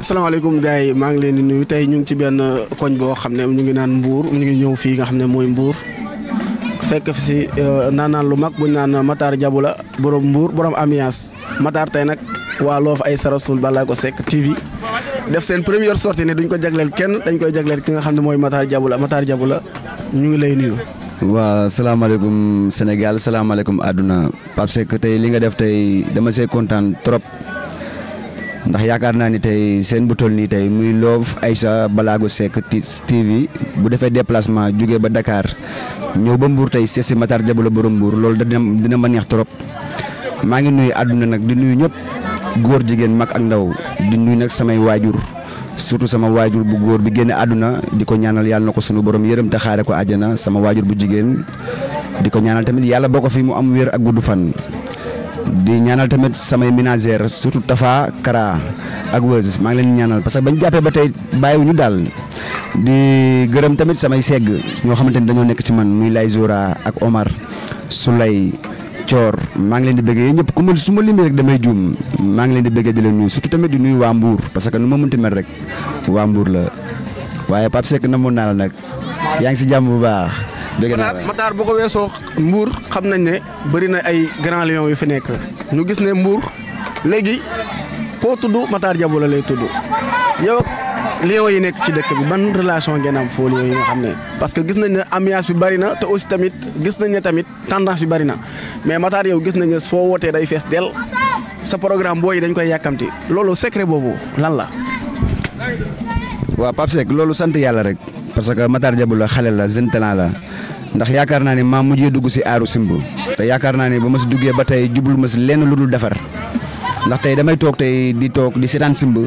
asalaamaaleykum gars yi maa ngi leen di nuyu tey ñu ngi ci benn koñ boo xam ne ñu ngi naan Mbour ñu ngi ñëw fii nga xam ne mooy Mbour fekk fi si naanaan lu mag buñ naan Matar Diabou la borom Mbour borom ambiance Matar tey nag waa Loof ay Sarasul Ballago Seck TV def seen première sortie ne duñ ko jagleel kenn dañ koy jagleel ki nga xam ne mooy Matar Diabou la ñu ngi lay nuyu. waaw salaamaaleykum Sénégal salaamaaleykum àdduna Pape Seck tey li nga def tey dama see kontaan trop ndax yaakaar naa ni tey seen bu toll nii tey muy Loof Aïssa Ballago Seck TV bu defee déplacement jógee ba Dakar ñëw ba Mbour tey seesi Matar Diabou la borom Mbour loolu dina ma neex trop maa ngi nuyu àdduna nag di nuyu ñëpp góor jigéen mag ak ndaw di nuyu nag samay waajur surtout sama waajur bu góor bi génne àdduna di ko ñaanal yàlla na ko sunu borom yërëm te xaare ko àjjana sama waajur bu jigéen di ko ñaanal tamit yàlla boo ko fi mu am wér ak gudd fan di ñaanal tamit samay ménagère surtout Tafa Kara ak Weuz maa ngi leen di ñaanal parce que bañ jàppee ba tey bàyyiwuñu daal di gërëm tamit samay segg ñoo xamante ni dañoo nekk ci man muy Lay Zora ak Omar Souley Thior maa ngi leen di bëggee ñëpp ku ma su ma limee rek damay juum maa ngi leen di bëggee di leen nuyu surtout tamit di nuyu waa Mbour parce que nu ma mënti mel rek waa Mbour la waaye Pape Seck namoon naa la nag yaa ngi si jàmm bu baax. dégg naa Matar bu ko weesoo Mbour xam nañ ne bëri na ay grand lion yu fi nekk ñu gis ne Mbour léegi koo tudd Matar Diabou la lay tudd yow lion yi nekk ci dëkk bi ban relation ngeen am foo lion yi nga xam ne parce que gis nañ ne ambiance bi bëri na te aussi tamit gis nañ ne tamit tendance bi bëri na mais Matar yow gis nañ ne foo wootee day fees del sa programme booy dañ koy yàkkamti loolu secret boobu lan la. waaw Pape Seck loolu sant yàlla rek parce que Matar Diabou la xale la jeune talent la ndax yaakaar naa ne maa mujjee dugg si aaru simb te yaakaar naa ne ba ma si duggee ba tey jublu ma si lenn lu dul defar ndax tey damay toog tey di seetaan simb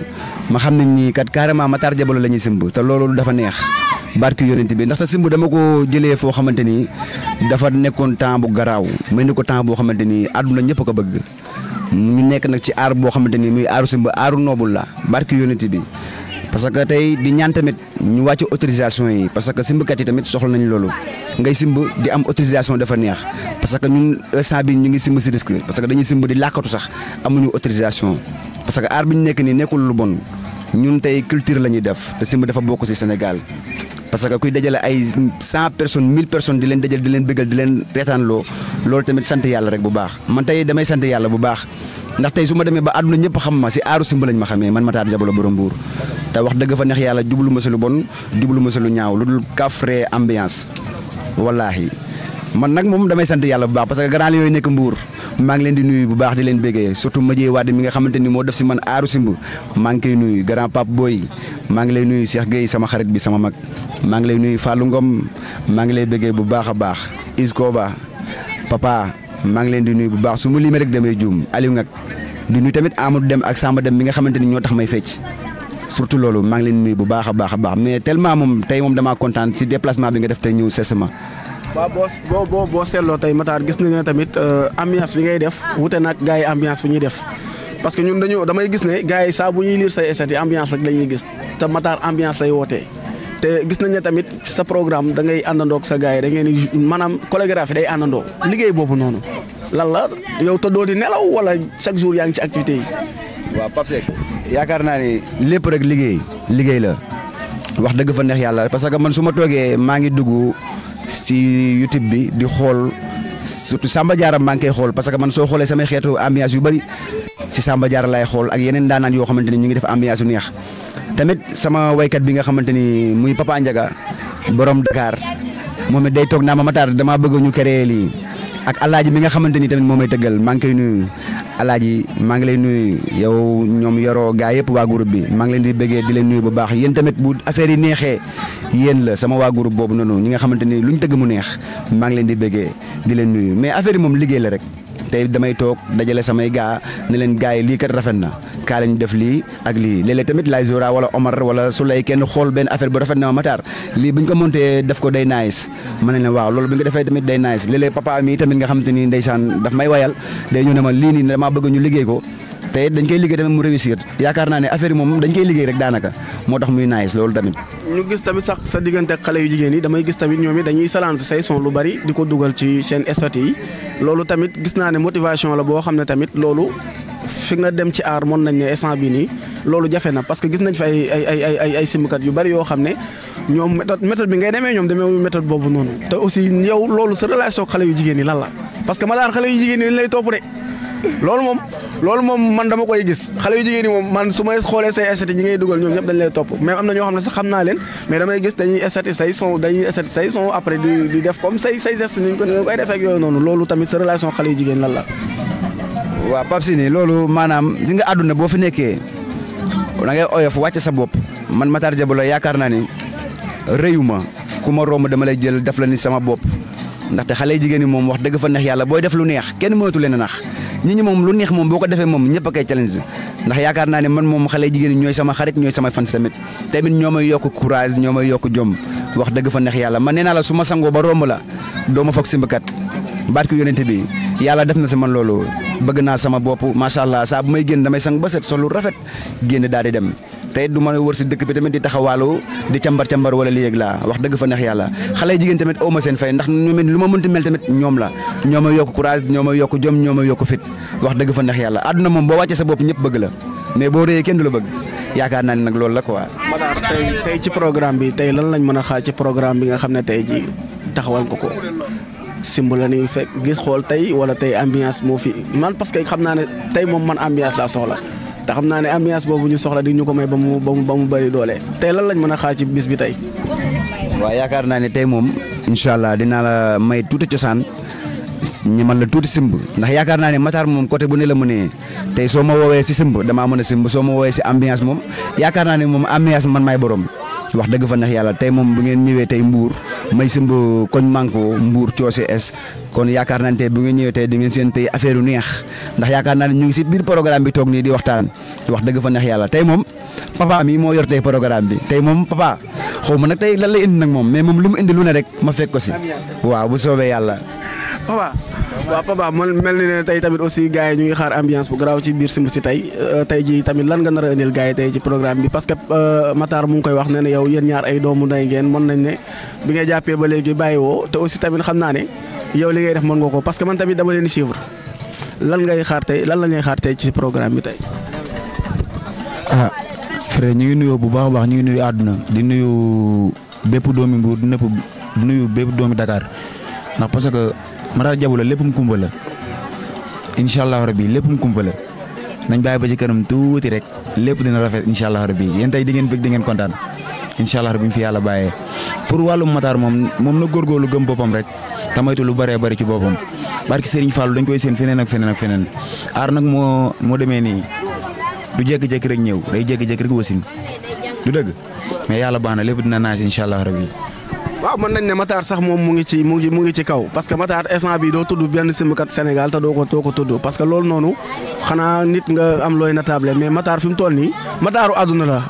ma xam ne ñii kat carrément Matar Diabou la ñuy simb te loolu dafa neex barki yonent bi ndaxte simb dama ko jëlee foo xamante ni dafa nekkoon temps bu garaaw mel ni ko temps boo xamante ni àdduna ñëpp ko bëgg ñu nekk nag ci aar boo xamante ni muy aaru simb aaru noobul la barki yonent bi parce que tey di ñaan tamit ñu wàcc autorisation yi parce que simbkat yi tamit soxla nañu loolu ngay simb di am autorisation dafa neex parce que ñun instant bi ñu ngi simb si risque parce que dañuy simb di làkkatu sax amuñu autorisation parce que aar bi ñu nekk nii nekkul lu bon ñun tey culture la ñuy def te simb dafa bokk si Sénégal parce que kuy dajale ay 100 personnes 1000 personnes di leen dajal di leen bëggal di leen reetaanloo loolu tamit sant yàlla rek bu baax man tey damay sant yàlla bu baax ndax tey su ma demee ba àdduna ñëpp xam ma si aaru simb lañ ma xamee man Matar Diabou la borom Mbour te wax dëgg fa neex yàlla jublu ma si lu bon jublu ma si lu ñaaw lu dul kafre ambiance wallaahi man nag moom damay sant yàlla bu baax parce que grand yooyu nekk Mbour maa ngi leen di nuyu bu baax di leen béggee surtout Madié Wade mi nga xamante ni moo def si man aaru simb maa ngi koy nuyu grand Pape Boy maa ngi lay nuyu Cheikh Gueye sama xarit bi sama mag maa ngi lay nuyu Fallou Ngom maa ngi lay béggee bu baax a baax Iskoba papa maa ngi leen di nuyu bu baax su ma limee rek damay juum Aliou Ngak di nuyu tamit Amadou Dem ak Samba Dem mi nga xamante ni ñoo tax may fecc surtout loolu maa ngi leen nuyu bu baax a baax mais tellement moom tey moom damaa kontaan si déplacement bi nga def tey ñëw sesama. waaw boo seetloo tey Matar gis nañu ne tamit ambiance bi ngay def wute nag gars yi ambiance bi ñuy def parce que ñun damay gis ne gars yi saa bu ñuy lire say essais yi ambiance rek la ñuy gis te Matar ambiance lay wootee te gis nañ ne tamit sa programme da ngay àndandoo ak sa gars yi da ngeen di maanaam chorégraphie day àndandoo liggéey boobu noonu lan la yow te doo di nelaw wala chaque jour yaa ngi ci activité yi. waaw Pape Seck yaakaar naa ni lépp rek liggéey la wax dëgg fa neex yàlla parce que man su ma toogee maa ngi dugg si YouTube bi di xool surtout Samba Diarra maa ngi koy xool parce que man soo xoolee samay xeetu ambiance yu bëri si Samba Diarra laay xool ak yeneen daanaan yoo xamante ni ñu ngi def ambiance yu neex tamit sama waykat bi nga xamante ni muy Papa Ndiaga borom Dakar moom it day toog naa ma Matar damaa bëgg ñu créer lii ak alaaji mi nga xamante ni tamit moo may tëggal maa ngi koy nuyu alaaji maa ngi lay nuyu yow ñoom yoroo gaa yëpp waa groupe bi maa ngi leen di bëggee di leen nuyu bu baax yéen tamit bu affaire yi neexee yéen la sama waa groupe boobu noonu ñi nga xamante ni luñ tëgg mu neex maa ngi leen di bëggee di leen nuyu mais affaire yi moom liggéey la rek tey damay toog dajale samay gaa ne leen gaa yi lii kat rafet na kaa lañ def lii ak lii léeg-léeg tamit Lay Zora wala Omar wala Souley kenn xool benn affaire bu rafet na ma Matar lii buñ ko monté def ko day nice ma ne leen waaw loolu bi nga defee tamit day nice léeg-léeg papa mi tamit nga xamante ni ndeysaan daf may wayal day ñu ne ma lii nii damaa bëgg ñu liggéey ko te dañ koy liggéey tamit mu réussir yaakaar naa ne affaire yi moom dañ koy liggéey rek daanaka moo tax muy nice loolu tamit. ñu gis tamit sax sa diggante ak xale yu jigéen yi damay gis tamit ñoom it dañuy salaan say son lu bari di ko dugal ci seen statut yi loolu tamit gis naa ne motivation la boo xam ne tamit loolu fi nga dem ci aar mën nañ ne instant bi nii loolu jafe na parce que gis nañ fi ay simbkat yu bari yoo xam ne ñoom méthode bi ngay demee ñoom demee méthode boobu noonu te aussi yow loolu sa relation ak xale yu jigéen ñi lan la parce que Matar xale yu jigéen ñi dañ lay topp de loolu moom man dama koy gis xale yu jigéen ñi moom man su may xoolee say esthétique ñi ngay dugal ñoom ñëpp dañ lay topp même am na ñoo xam ne sax xam naa leen mais damay gis dañuy esthétique say son après di def comme say geste ni ñu koy defee ak yooyu noonu loolu tamit sa relation xale yu jigéen lan la. waaw Pape Sini loolu maanaam li nga àdduna boo fi nekkee da ngay oyof wàcce sa bopp man Matar Diabou la yaakaar naa ni rëyuma ku ma romb dama lay jël def la ni sama bopp ndaxte xale jigéen ñi moom wax dëgg fa neex yàlla booy def lu neex kenn mënatu leen a nax nit ñi moom lu neex moom boo ko defee moom ñëpp a koy challenge ndax yaakaar naa ne man moom xale jigéen ñi ñooy sama xarit ñooy sama fans tamit ñoo may yokk courage ñoo may yokk jom wax dëgg fa neex yàlla man nee naa la su ma sangoo ba romb la doo ma foog simbakat baat ko yonente bi yàlla def na si man loolu bëgg naa sama bopp macha allah saa bu may génn damay sang ba set solu rafet génn daal di dem te du ma wër si dëkk bi tamit di taxawaalu di cambar wala li yëg laa wax dëgg fa neex yàlla xale jigéen tamit aw ma seen fay ndax lu ma mënti mel tamit ñoom la ñoo ma yokk courage ñoo ma yokk jom ñoo ma yokk fit wax dëgg fa neex yàlla àdduna moom boo wàccee sa bopp ñëpp bëgg la mais boo réyee kenn du la bëgg yaakaar naa ne nag loolu la quoi. Matar tey ci programme bi tey lan lañ mën a xaar ci programme bi nga xam ne tey ji taxawal ko simb la ni fekk gis xool tey wala tey ambiance moo fi man parce que xam naa ne tey moom man ambiance laa soxla te xam naa ne ambiance boobu ñu soxla di ñu ko may ba mu bëri doole tey lan lañ mën a xaar ci bis bi tey. waaw yaakaar naa ne tey moom incha allah dinaa la may tuuti cosaan ñemal la tuuti simb ndax yaakaar naa ne Matar moom côté bu ne la mënee tey soo ma woowee si simb damaa mën a simb soo ma woowee si ambiance moom yaakaar naa ne moom ambiance man maay borom wax dëgg fa neex yàlla tey moom bu ngeen ñëwee tey Mbour may simb koñ manko Mbour coose es kon yaakaar naa ne tey bu ngeen ñëwee tey di ngeen seen tey affaire yu neex ndax yaakaar naa ne ñu ngi si biir programme bi toog nii di waxtaan wax dëgg fa neex yàlla tey moom papa mi moo yor tey programme bi tey moom papa xaw ma nag tey lan lay indi nag moom mais moom lu mu indi lu ne rek ma fekk ko si waaw bu soobee yàlla. papa mel ni ne tey tamit aussi gars yi ñu ngi xaar ambiance bu garaaw ci biir simb si tey ji tamit lan nga nar a indil gars yi tey ci programme bi parce que Matar mu ngi koy wax ne yow yéen ñaar ay doomu ndey ngeen mën nañ ne bi nga jàppee ba léegi bàyyi woo te aussi tamit xam naa ne yow li ngay def mën nga ko parce que man tamit dama leen di suivre lan ngay xaar tey lan la ñuy xaar tey ci programme bi tey. frère ñu ngi nuyoo bu baax a baax ñu ngi nuyu àdduna di nuyu bépp doomi Mbour di nuyu bépp doomi Dakar ndax parce que Matar Diabou la léppam kumpa la incha allah rabbi léppam kumpa la nañ bàyyi ba ci kanam tuuti rek lépp dina rafet incha allah rabbi yéen tey di ngeen bëgg di ngeen kontaan incha allah rabbi fi yàlla bàyyee. pour wàllum Matar moom na góorgóorlu gëm boppam rek te moytu lu bëree bëri ci boppam barki Serigne Fallou dañ koy seen feneen ak feneen aar nag moo demee nii du jékki-jékki rek ñëw day jékki-jékki rek wasin du dëgg mais yàlla baax na lépp dina naaj incha allah rabbi. waaw mën nañ ne Matar sax moom mu ngi ci kaw parce que Matar instant bi doo tudd benn simbkat Sénégal te doo ko tudd parce que loolu noonu xanaa nit nga am looy natable mais Matar fi mu toll nii Mataru àdduna la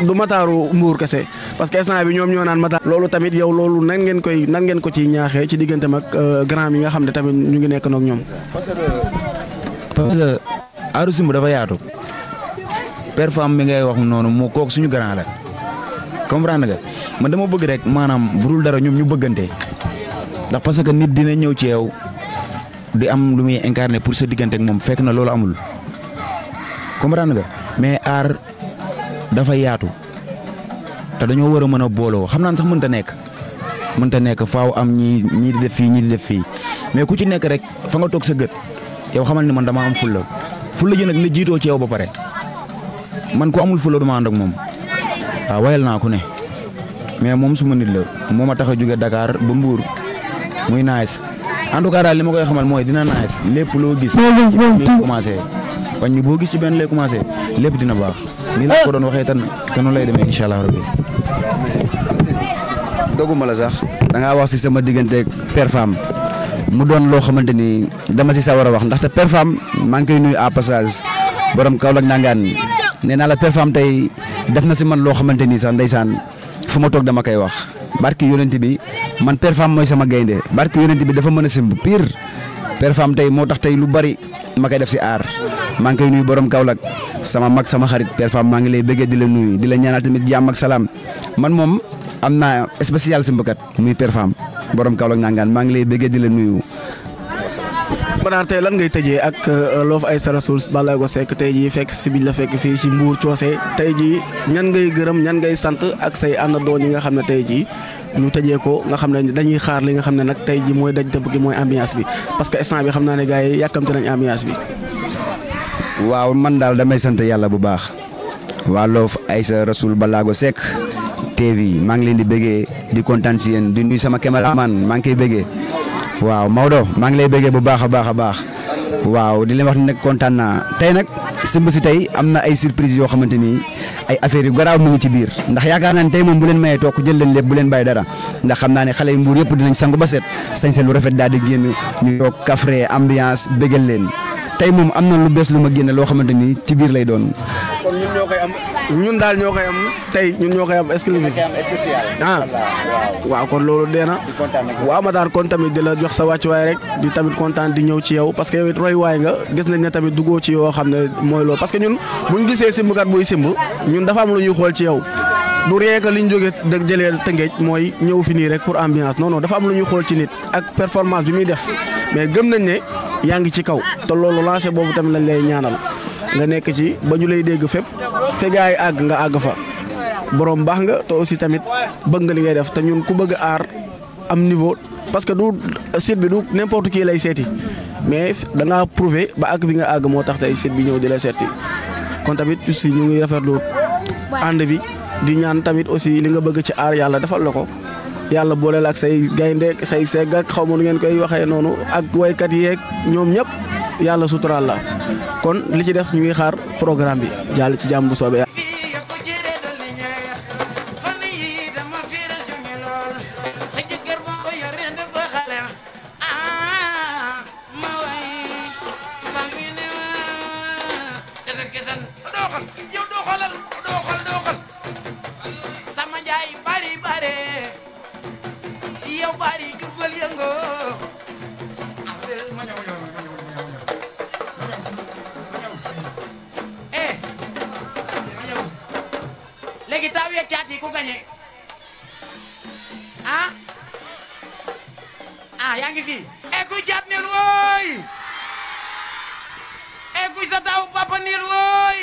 du Mataru Mbour kese parce que instant bi ñoom ñoo naan Matar. loolu tamit yow loolu nan ngeen ko ciy ñaaxee ci digganteem ak grand yi nga xam ne tamit ñu ngi nekk nag ñoom. parce que aaru simb dafa yaatu père femme bi ngay wax noonu moo kooku suñu grand la comprendre nga. man dama bëgg rek maanaam budul dara ñoom ñu bëggante ndax parce que nit dina ñëw ci yow di am lu muy incarné pour sa diggante ak moom fekk na loolu amul comprendre nga mais aar dafa yaatu te dañoo war a mën a booloo xam naa sax mënta nekk faaw am ñii di def fii ñii di def fii mais ku ci nekk rek fa nga toog sa gët yow xamal ni man dama am fulla ji nag na jiitoo ci yow ba pare man ku amul fulla duma ànd ak moom waaw wayal naa ku ne. mais moom suma nit la moo ma tax a jóge Dakar ba Mbour muy nice en tout cas daal li ma koy xamal mooy dina nice lépp loo gis. mi commencé wañ boo gis ci benn lay commencé lépp dina baax. nii la ko doon waxee te noonu lay demee incha allah rabbi. doguma la sax da ngaa wax si sama digganteeg père femme mu doon loo xamante ni dama si sawar a wax ndaxte père femme maa ngi koy nuyu à passage borom Kaolack nangaan nee naa la père femme tey def na si man loo xamante ni sax ndeysaan. fu ma toog dama koy wax barki yonent bi man père femme mooy sama gaynde barki yonent bi dafa mën a simb pire père femme tey moo tax tey lu bari ma koy def si aar maa ngi koy nuyu borom Kaolack sama mag sama xarit père femme maa ngi lay bëggee di la nuyu di la ñaanal tamit jàmm ak salaam man moom am naa spécial simbkat muy père femme borom Kaolack nangaan maa ngi lay bëggee di la nuyu. Matar tey lan ngay tëjee ak Love Aïssa Rassoul Ballago Seck tey jii fekk si biñ la fekk fii si Mbour Coose tey jii ñan ngay gërëm ñan ngay sant ak say àndandoo ñi nga xam ne tey jii ñu tëjee ko nga xam ne dañuy xaar li nga xam ne nag tey jii mooy daj dëpp gi mooy ambiance bi parce que instant bi xam naa ne gars yi yàkkamte nañ ambiance bi. waaw man daal damay sant yàlla bu baax waa Love Aïssa Rassoul Ballago Seck TV maa ngi leen di bëggee di kontaan si yéen di nuyu sama cameraman maa ngi koy bëggee waaw Maodo maa ngi lay bëggee bu baax a baax a baax waaw di leen wax nag kontaan naa tey nag simb si tey am na ay surprise yoo xamante ni ay affaires yu garaaw mu ngi ci biir ndax yaakaar naa ne tey moom bu leen mayee toog jël leen lépp bu leen bàyyi dara ndax xam naa ne xale yu Mbuur yëpp dinañ sangu ba set sañse lu rafet daal di génn ñu toog kafre ambiance bëggal leen tey moom am na lu bees lu ma génne loo xamante ni ci biir lay doon. kon ñun ñoo koy am ñun daal ñoo koy am tey ñun ñoo koy am exclusif ah waaw kon loolu dee na waaw Matar kon tamit di la jox sa wàccuwaay rek di tamit kontaan di ñëw ci yow parce que yow it roy waay nga gis nañ ne tamit duggoo ci yoo xam ne mooy loolu parce que ñun buñ gisee simbkat buy simb ñun dafa am lu ñuy xool ci yow du rien que li ñu jógee dëgg jëlee Tëngéej mooy ñëw fi nii rek pour ambiance non non dafa am lu ñuy xool ci nit ak performance bi muy def mais gëm nañ ne yaa ngi ci kaw te loolu lancé boobu tamit lañ lay ñaanal nga nekk ci ba ñu lay dégg fépp fe gaay àgg nga àgg fa borom baax nga te aussi tamit bëgg nga li ngay def te ñun ku bëgg aar am niveau parce que du site bi du n'importe qui lay seeti mais da ngaa prouvé ba àgg bi nga àgg moo tax tey site bi ñëw di la seet si kon tamit aussi ñu ngi rafetlu ànd bi di ñaan tamit aussi li nga bëgg ci aar yàlla defal la ko yàlla booleel ak say gaynde say segg ak xaw ma nu ngeen koy waxee noonu ak waykat yeeg ñoom ñëpp yàlla suturaal la kon li ci des ñu ngi xaar programme bi jàll ci jàmm bu soobee. léegi taw yeeg caat yi ku gañe yaa ngi fii kuy caat neel wooy kuy sa taw papa neel wooy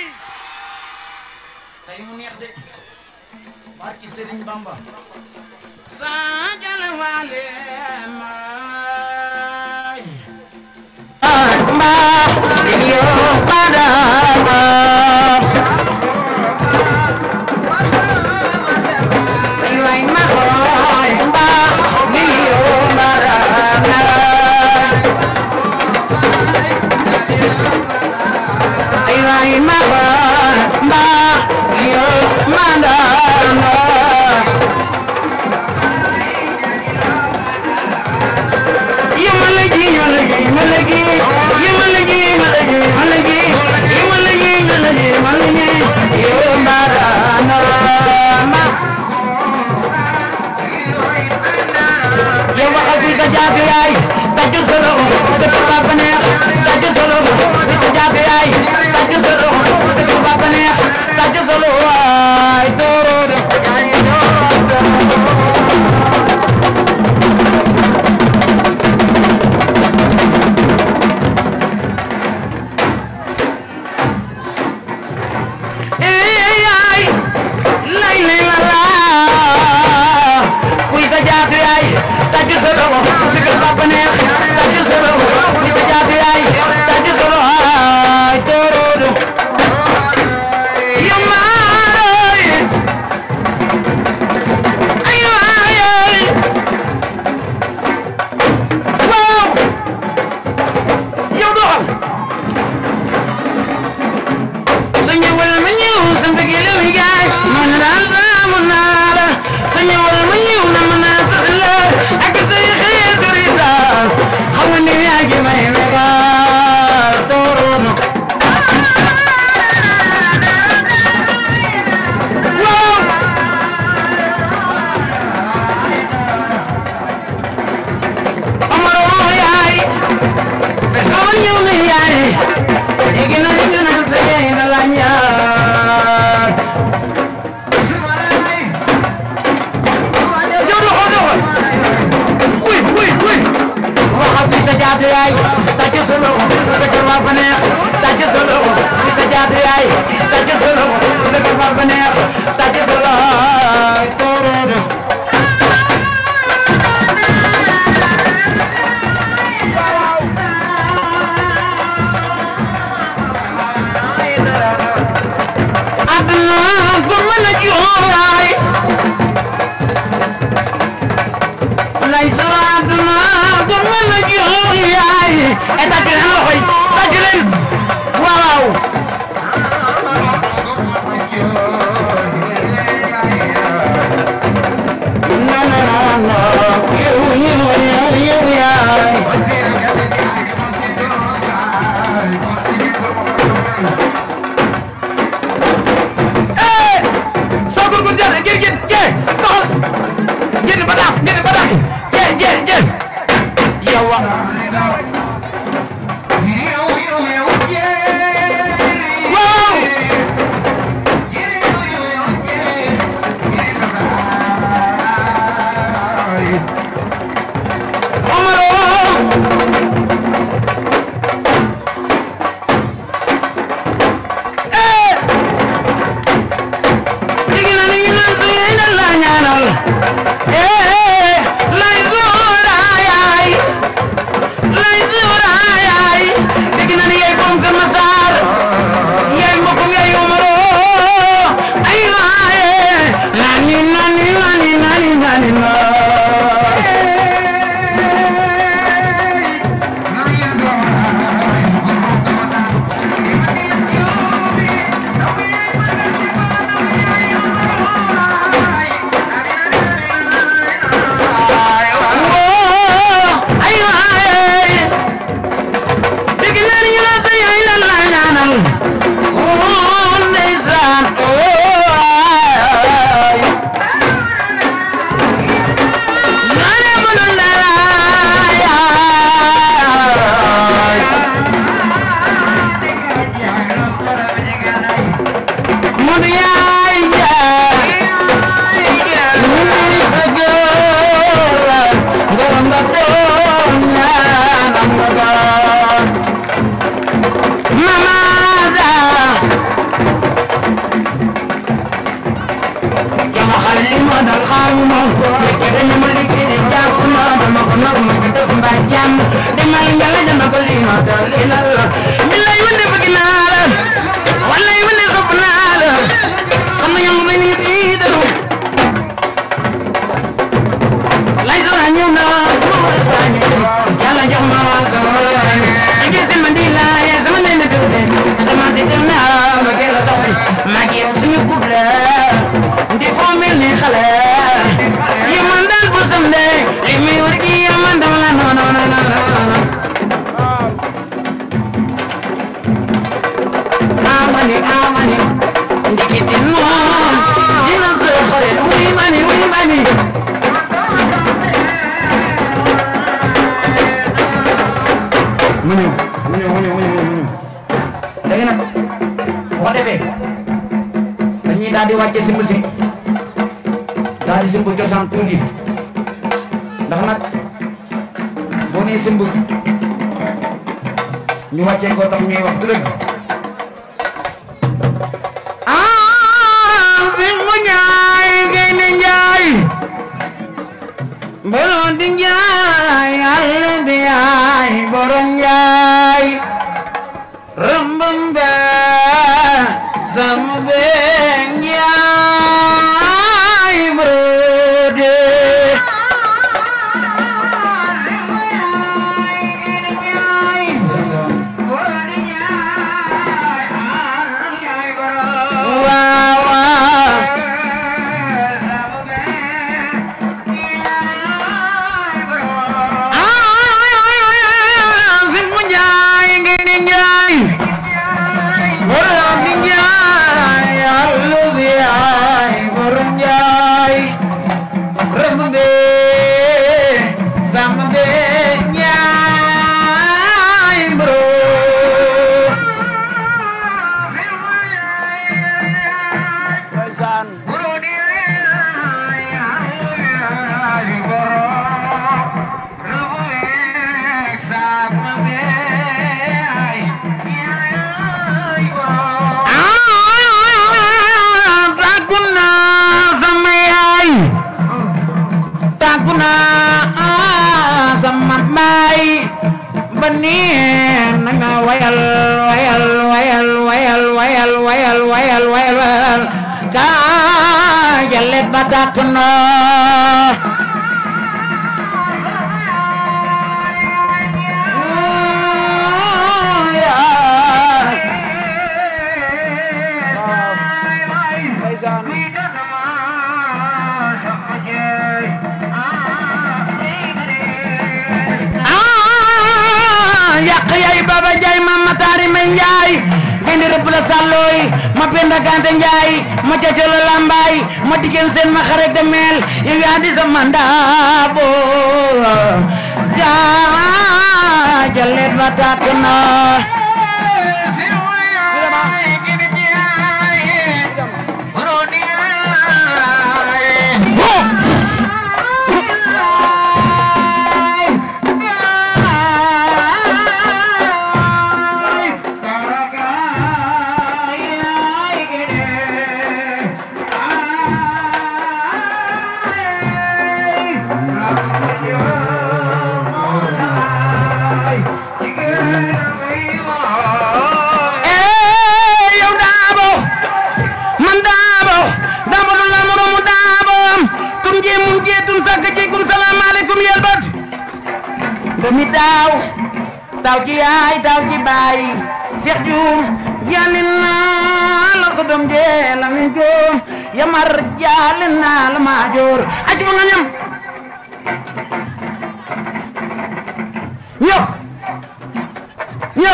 tey mu neex de barki Serigne Bamba sa jale wale may mba yo padama I can see you aduna ko mën a jooy lay sara aduna ko mën a jooy et tàcc leen loxo yi tàcc leen waaw na na na yow yaay daal di wàcce si musique daal di simbu cosaan tuuti ndax nag boo nee simbu ñu wàccee ko tax ñuy wax du dëgg simbu ñaay gaynde njaay borom di njaay yàlla di yaay borom njaay rëmbam be sama be njaay brode wayal tàkk na yàq yay baba njaay ma mataari may njaay bindi rëbb la sàllooy ma penda gante njaay ma cacala lambaay ma diggéen seen ma xarek de meel yow yaa di sama ndaabo gaa jaleet ba tàkk na mi daaw taw ci yaay taw ci baay Cheikh Diouf yàlla naa la sa doom jee la min joom yamar jaale naa la maa joor aji ma nga ñam ño ño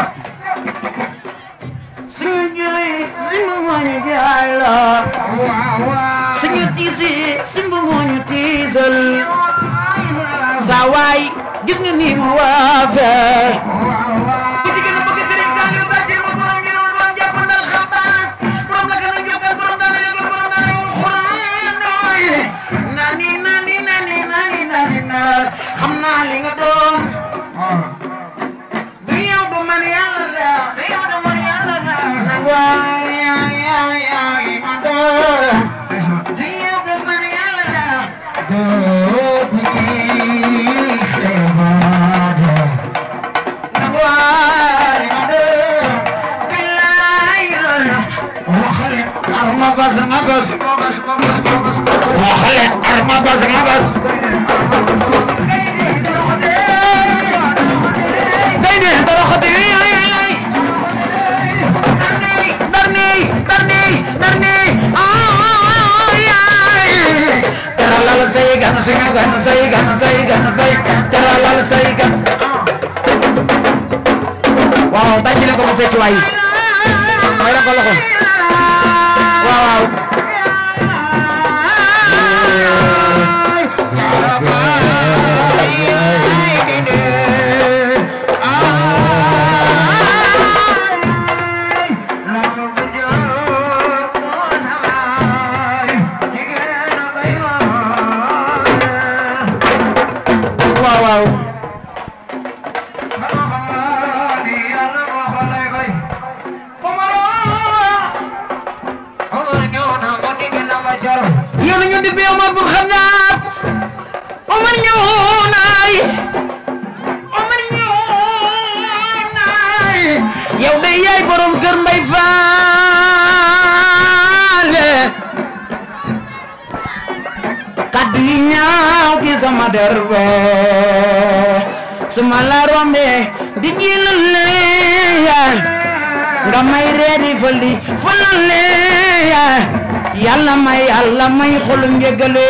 suñu jooy simbu moo ñu jaay la suñu tiisi simbu moo ñu tiisal saa waay gis nga ni mu waafee ku ci gën a bëgg Sëriñ Saliou Bàcce ma borom ñu doon doon jàpp ndal xabaar borom la gën a jokkal borom daal la jokkal borom daal la xuraan nani nani nani nani nani nani xam naa li nga doon du yow du man yàlla du yow du man yàlla na waay ma doon du yow du man yàlla Ngabas ngabas waxale ngabas ngabas dayne doroxati darni teralal say gan teralal say gan waaw dajale ko mu fecc waay may la ko loxo waaw waaw yow la ñu di bi Omar bul Xattaab Omar ñëw naay yow de yaay borom kër Mbay Faale kaddu yi ñaaw ki sama der ba suma la rombe di jilale nga may reedi fëlli yàlla may xolu njëgale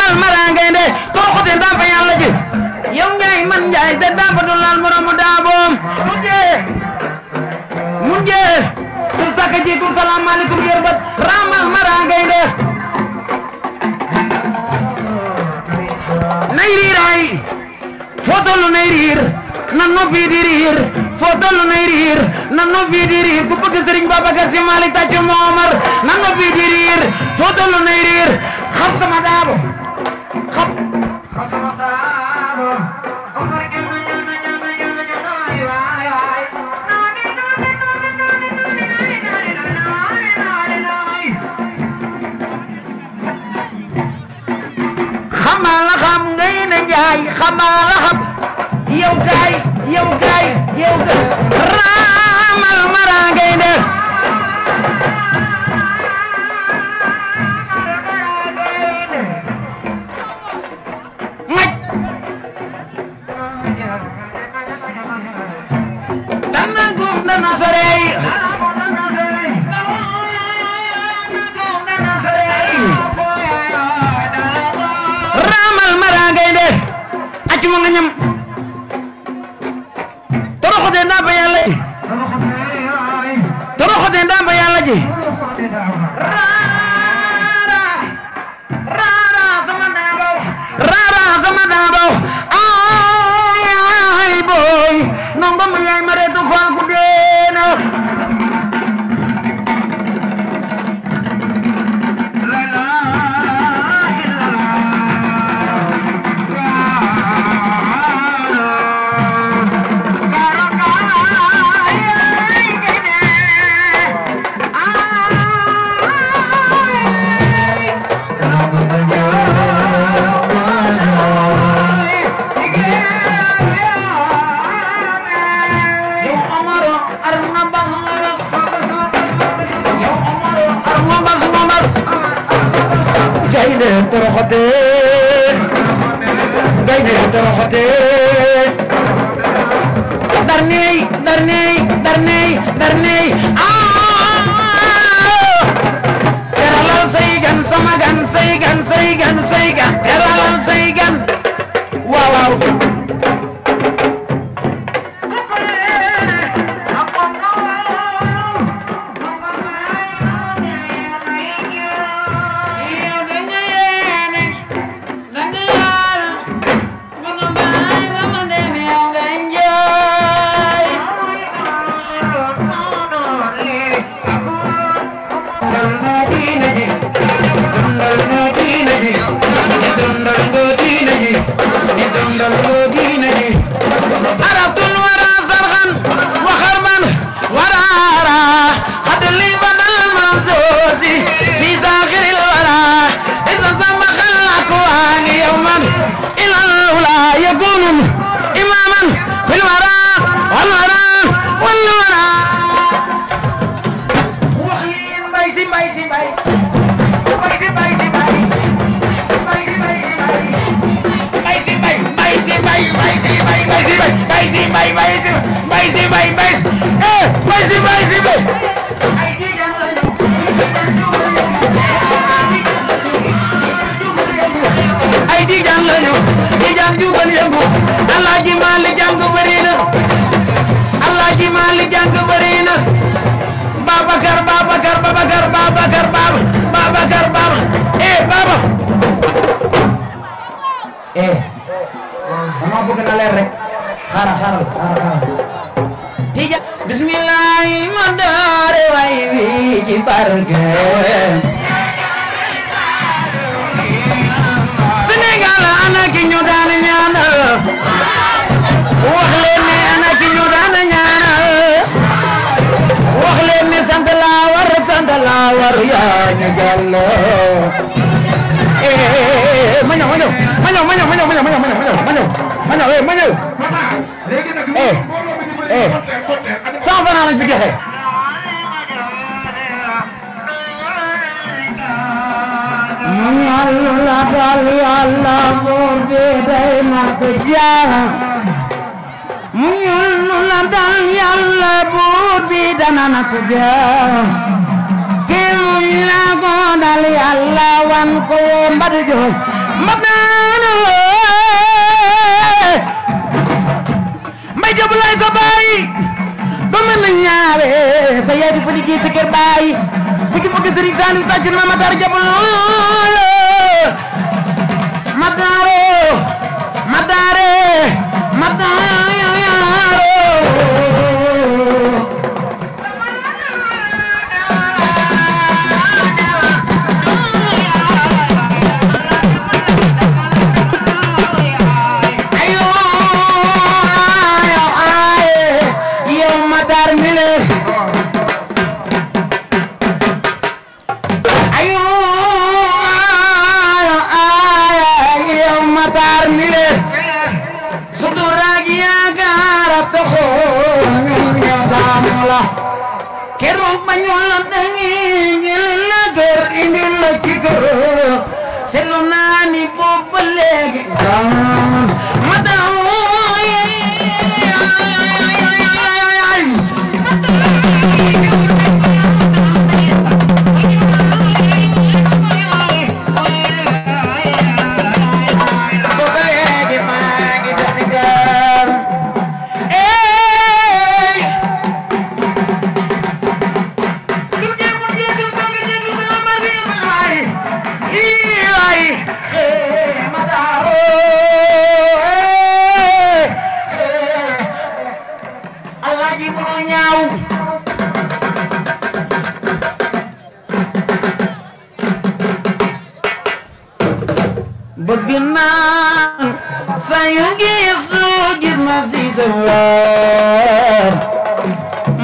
ramal marangende ko xote ndampa yàlla ji yow Njaay man Njaay te ndampa du laal moromu daaboom mujje sul saka ji kum salaamaaleykum yerbat ramal marangende nay riiraay foo tollu nay riir na noppi di riir foo tollu nay riir na noppi di riir ku bëgg Sëriñ Babacar Si Maalik tàccu Moomar na noppi di riir foo tollu nay riir xam sama daabo xam sama daabo xamaa la xam ngay na Njaay xamaa la xam yow gaay yow gaay yow gaay ramal marangende dana gum dana sorey ramal marangende accu mo nga ñam toroxote ndamba yàlla ji toroxote ndamba yàlla ji raara sama daabaw ay boy nongo mu yaay mareetu faal ku deena gaynde toroxote gaynde toroxote darney teralal say gan sama gan say gan teralal say gan waaw arabtul wara sarxan wa xarman warara xadli badal mansuusi fi zaaxiril wara isa sama xalak waani yawman ilal ula yakunun imaman fil wara wal wara wal wara wax leen mbay si mbay si mbay ay Tijaan lañu Tijaan jubal yëngu Alaaji Maalik jàng bëri na Alaaji Maalik jàng bëri na Babacar Baba dama bëgg na leer rek xaaral Tijaan bismillahi ma daare way wi ci barke Sénégal ana ki ñu daan ñaanal wax leen ne ana ki ñu daan ñaanal wax leen ne sant la war yaa ñu jàllo ma ñëw sama fanaan lañ fi gexe Allah dal Allah buur bi day mat jaam Allah dal Yàlla buur bi dana mat jaam ki muñ la ko dal Yàlla wan ko mbadu jox Madano Mbay Jabu lay sa baay ba mën na ñaare sa yaay di fa liggéey sa kër baay bu ki bëgg Sëriñ Saliou tàccul ma Matar Jabu Madaro Madare Madaro keroog ma ñu la dangi la gër indi la ci gër seetlu naa ni boobu ba léegi ma daw bëgg naa sa yu gis ma si sa waar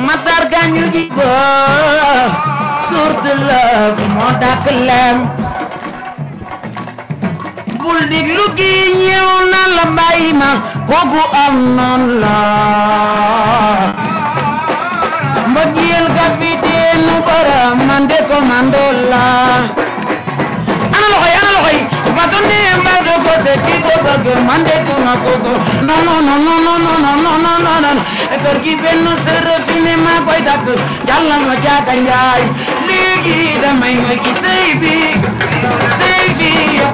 Matar Gaañu gi ba surte la moo dàkk lem bul diglu gi ñëw na la bàyyi ma kooku am noon la mbëggeel capitaine bara man de commando la ana loxo yi ma donne ma do ko se ki ko bëgg man de ko na ko non non non non non non non non non non kër gi benn sër fi ne ma koy dakk jàlla ma jaata njaay léegi damay ma gi sëy bi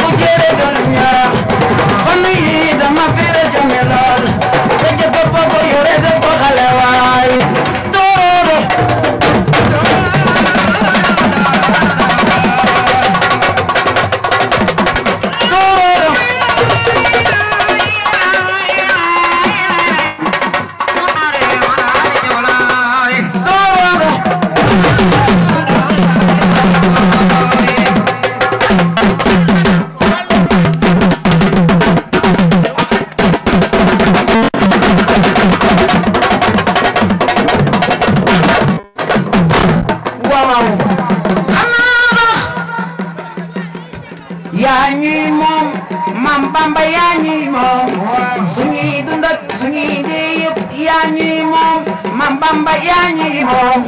ko jere doon ñaara kon yi dama fere jame lool sa jëkkër ba ko yore de ko xale waay dooro Bamba yaa ñuy moom suñuy dund ak suñuy dee yëpp yaa ñuy moom Mam Bamba yaa ñuy moom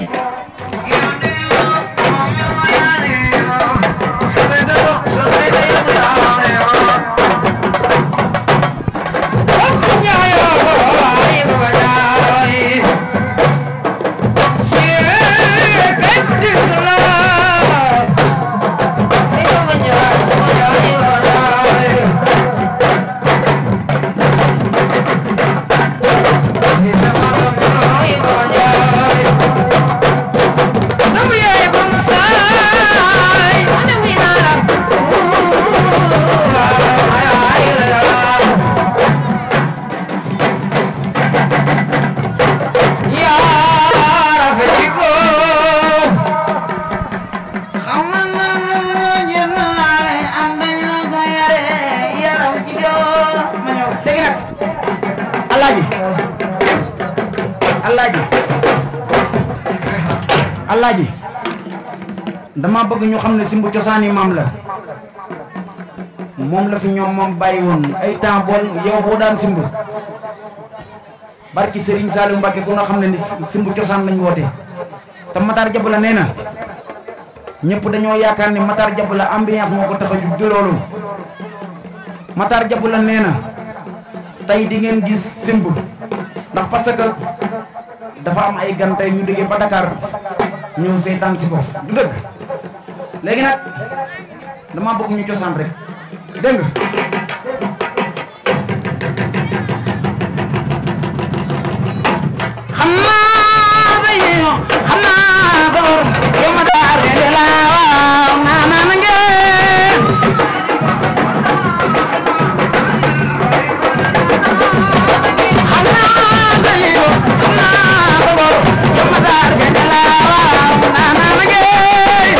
Alaaji dama bëgg ñu xam ne Simbu cosaani maam la moom la fi ñoom moom bàyyi woon ay temps bool yow boo daan Simbu barki Serigne Saliou Mbacke ku nga xam ne ni Simbu cosaan lañ woote te Matar Diabou la nee na ñëpp dañoo yaakaar ne Matar Diabou la ambiance moo ko tax a jug di loolu Matar Diabou la nee na tey di ngeen gis Simbu ndax parce que dafa am ay gan tey ñu déggee ba Dakar ñëw seetaan si ko du dëgg léegi nag dama bëgg ñu cosaan rek dégg nga xam naa sa yéen xam naa sa borom yow ma daar de la waaw naa naa na ngeen xam naa sa yéen xam naa sa borom yow ma daar de la waaw naa naa na ngeen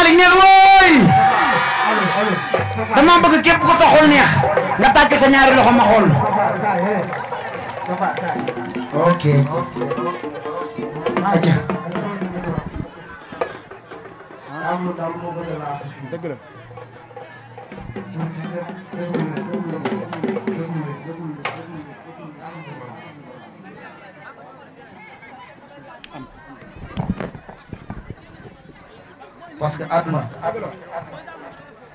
Malick neen wooy dama bëgg képp ku sa xol neex nga tàcc sa ñaari loxo ma xool ok aja dëgg la parce que àdduna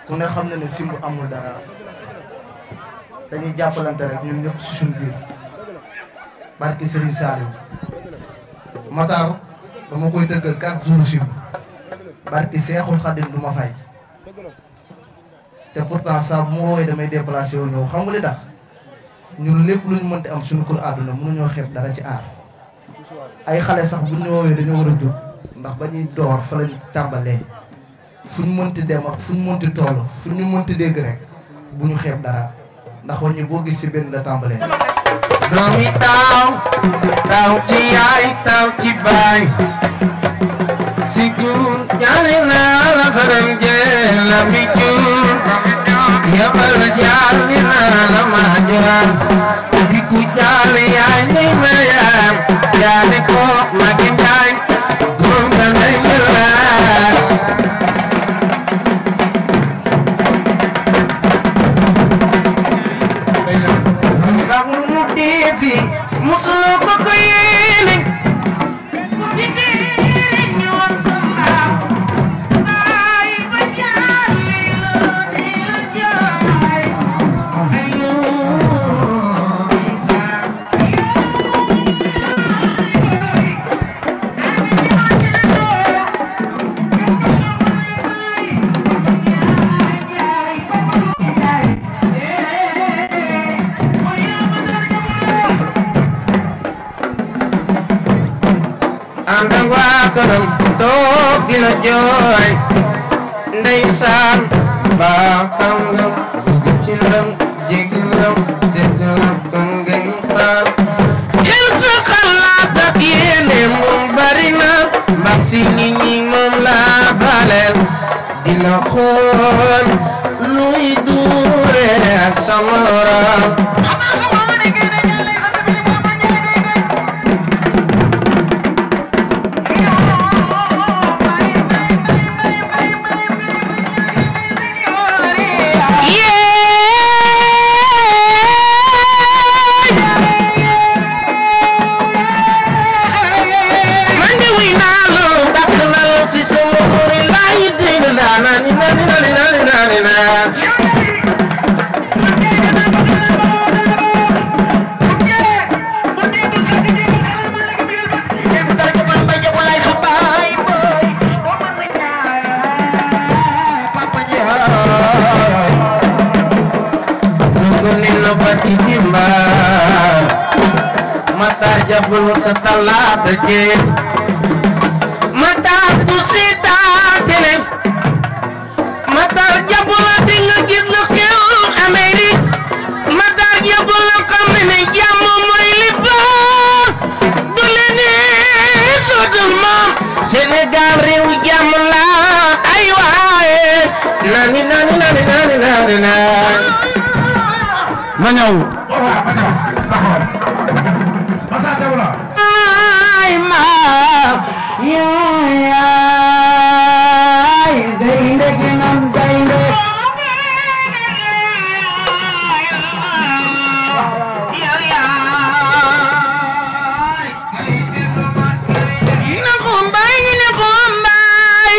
ku ne xam na ne simb amul dara dañuy jàppalante rek ñun ñëpp si suñu biir barki Serigne Saliou Matar dama koy tëggal 4 jours simb barki Seexul Xadim du ma fay te pourtant saa bu ma woowee damay déplacé wu ñëw xam nga li tax ñun lépp luñ mënti am suñu kur àdduna mënuñoo xeeb dara ci aar ay xale sax buñ ñu woowee dañoo war a jóg ndax ba ñuy door fa lañ tàmbalee fu ñu mënti dem ak fu ñu mënti toll fu ñu mënti dégg rek bu ñu xeeb dara ndax waññi boo gis ci benn la tàmbalee. doomi taw ci yaay taw ci baay si jur ñaari naa la saram jee la mi jur yabal jaar ni naa la ma jaar di ku jaar yaay ni ma yaay jaane ko magi njaay góor nga lay jëlaat musulo ko ko yéene ku fi dee ñoon sama ay ba jaay lo di jaay ayo isa andang waa këram toog dina jooy ndeysaan baaxam nga ci ndam jéggalam jéggalam kon ngay xaar jël sa xalaat ak yéene moom bari na mbax si nit ñi moom laa baleel dina xool luy duure ak sama morom Matar jabul sa talaata jee Matar ku si taatele Matar jabul di nga gis lu xew Amérique Matar jabul la xam ne jàmm mooy li baax du leneen lu dul moom Sénégal réew jàmm la ay waaye nani nani nani nani nani nani ma ñëw ay ma yaay gaynde gi nam gaynde na xumbay ni xumbay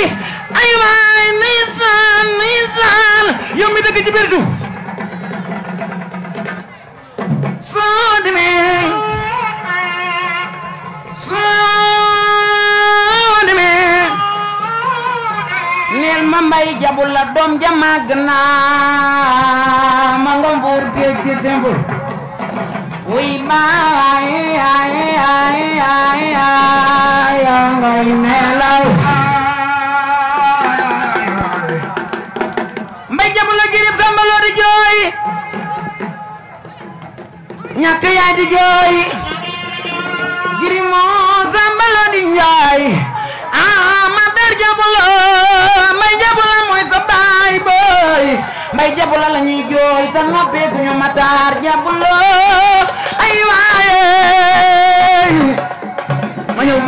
ay waay nisan nisan yow mi dëkk ci biir suuf soo demee neel ma mbay jabul la doom ja màgg naa ma nga mbuur géej gi sembul wuy baay ay ay ay ay ngay nelaw mbay jabul la girib sambaloo di jooy ñàkk yaay di jooy girib moo sambaloo di jooy Matar jabul may Mbay Jabula la ñuy jooy te noppeeku ñu Matar Jabula ay waaye ma ñëw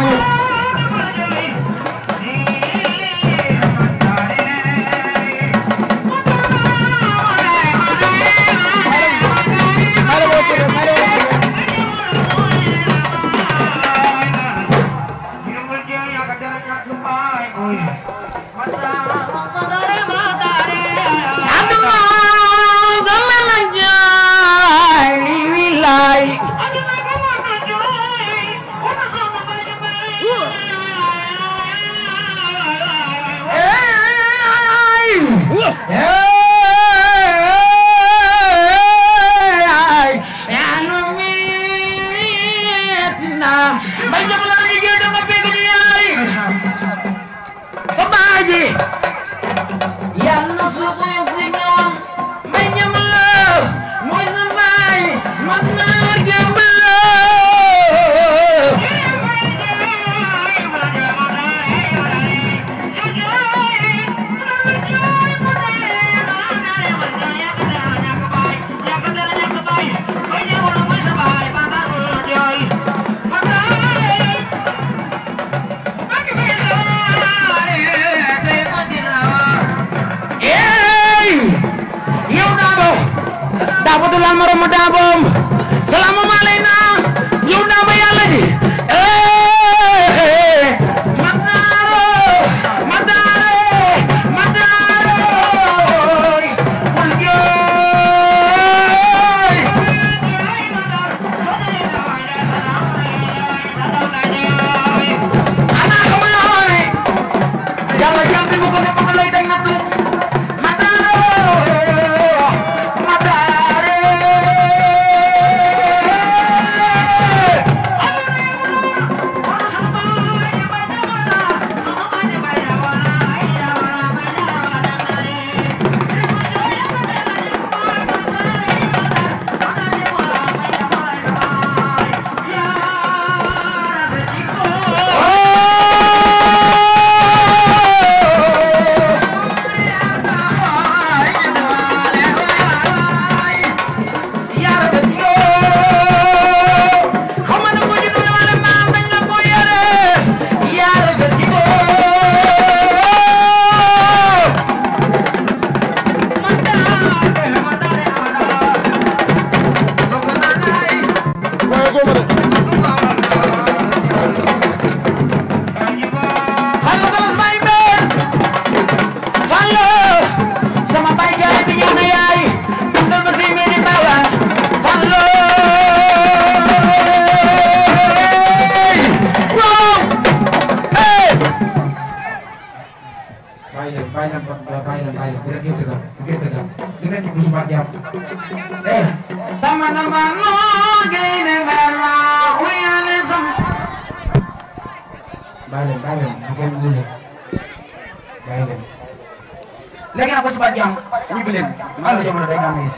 léegi nag ba suba jàmm ñibbi leen am na jamono day gàmm yi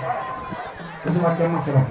ba suba jàmm si bopp.